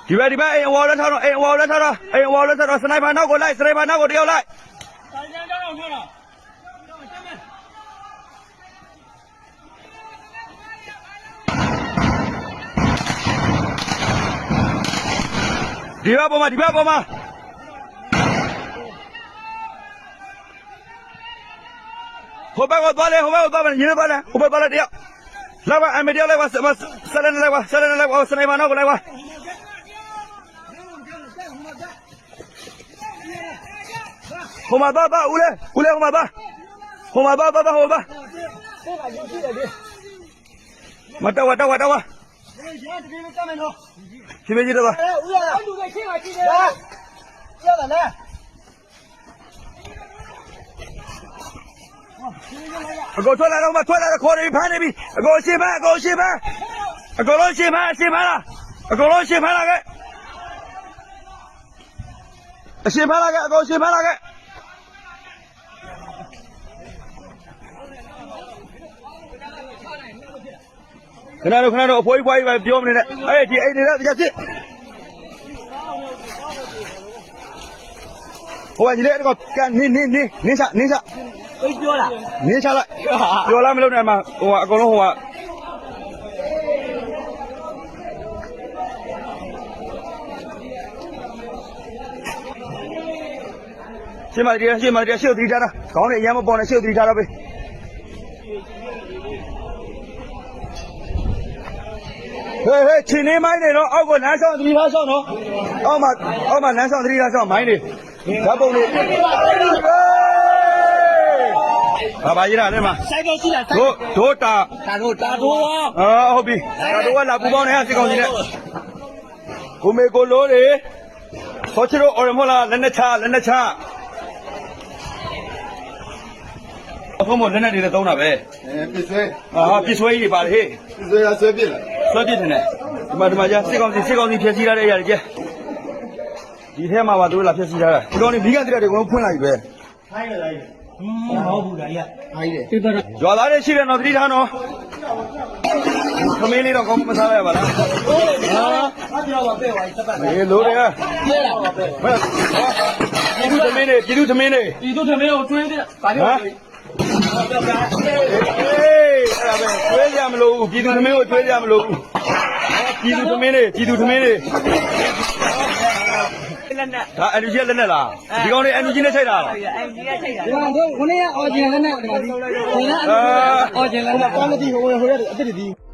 ဒီဘက်ဒီဘက်အိမ်အဝါလက်ထားတော့အိမ်အဝါလက်ထားတော့အိမ်အဝါလက်ထားတော့စနိုက်ပါနောက်ကိုလိုက်စနိုက်ပါနောက်ကိုတယောက်လိုက်ဒီဘက်ပေါ်မှာဒီဘက်ပေါ်မှာဟိုဘက်ကသွားလေဟိုဘက်ကသွားမယ်ညနေသွားလေဟိုဘက်သွားလေတယောက်လာပါအမေတယောက်လိုက်ပါဆက်လက်လိုက်ပါဆက်လက်လိုက်ပါစနိုက်ပါနောက်ကိုလိုက်ပါဟိုမှာပါပါဦးလေဦးလေဟိုမှာပါဟိုမှာပါပါပါဟိုပါမတော်ဝတော်ဝတော်ဝဖြည်းဖြည်းကြီးတော့ပါ အကောထွက်လာတော့မထွက်လာတော့ခေါ်နေပြီဖမ်းနေပြီအကောရှင်းဖမ်းအကောရှင်းဖမ်းအကောလုံးရှင်းဖမ်းရှင်းဖမ်းလားအကောလုံးရှင်းဖမ်းလာခဲ့အရှင်းဖမ်းလာခဲ့အကောရှင်းဖမ်းလာခဲ့ခဏတော့ခဏတော့အဖိုးကြီးဖွားကြီးပဲပြောမနေနဲ့အဲ့ဒီအိမ်နေတဲ့တရားဖြစ်ဟိုကညီလေးအဲ့ကောင်ကန်နင်းနင်းနင်းနင်းချနင်းချ အေးပြောလား နင်းချလိုက်ပြောလားမလုပ်နဲ့မှာဟိုကအကုန်လုံးဟိုကရှင်းပါတရားရှင်းပါတရားရှေ့ကိုတတိထားတာခေါင်းနဲ့အရင်မပေါ်နဲ့ရှေ့ကိုတတိထားတော့ပဲဟေးဟေးချင်းနေမိုင်းနေတော့အောက်ကိုလမ်းဆောင်တတိထားဆောင်နော်အောက်မှာအောက်မှာလမ်းဆောင်တတိထားဆောင်မိုင်းနေဓာတ်ပုံလေးဘာပါရတာလဲမှာ ဆိုင်ကရှိလားဆိုင် တို့တို့တာ တာတို့တာတို့ရော အာဟုတ်ပြီဒါတို့ကလာပူပေါင်းနေဟာစစ်ကောင်စီနဲ့ကိုမေကိုလိုတွေဆောချီတို့အော်ရမိုလာလက်နဲ့ချလက်နဲ့ချအခုမို့လက်နဲ့တွေလည်းသုံးတာပဲ အဲပြစ်ဆွဲ အာပြစ်ဆွဲကြီးတွေပါလေဟေး ပြစ်ဆွဲရဆွဲပြစ်လာ ဆွဲပြစ်တယ်နဲ့ဒီမှာဒီမှာကြာစစ်ကောင်စီစစ်ကောင်စီဖျက်ဆီးထားတဲ့အရာတွေကြာဒီထဲမှာပါတို့လာဖျက်ဆီးထားတာဒီကောင်တွေမိကတဲ့တွေအကုန်လုံးဖွင့်လိုက်ပြီပဲ မဟုတ်ဘူးဒါကြီး ဟိုင်းတယ် ပြပြတော့ ရွာသားတွေရှိတယ်နော်သတိထားနော်ခမင်းလေးတော့ကောင်းမစားရပါလား ဟာအပြောပါပဲ့သွားစပတ် မေလိုတယ် ပြဲလာပါပဲ့ ဟဲ့ပြည်သူသမင်းတွေပြည်သူသမင်းတွေ ဒီတို့ထမင်းကိုတွင်းတဲ့ဘာ ဟမ် လို့ အေးအဲ့ဒါပဲကျွေးကြမလို့ဘူးပြည်သူသမင်းကိုကျွေးကြမလို့ဘူးပြည်သူသမင်းတွေပြည်သူသမင်းတွေ လက်နဲ့ ဒါ NUG လက်နဲ့လားဒီကောင်တွေ NUG နဲ့ချိတ်တာလား အန်ကြီးကချိတ်တာ ဒီမှာတို့ခொနည်းအော်ဂျင်လည်းနဲ့ဒီမှာဒီခொနည်းအော်ဂျင်လည်းနဲ့ ကောင်းမသိဟိုဟိုရတဲ့အစ်စ်ဒီ ဟ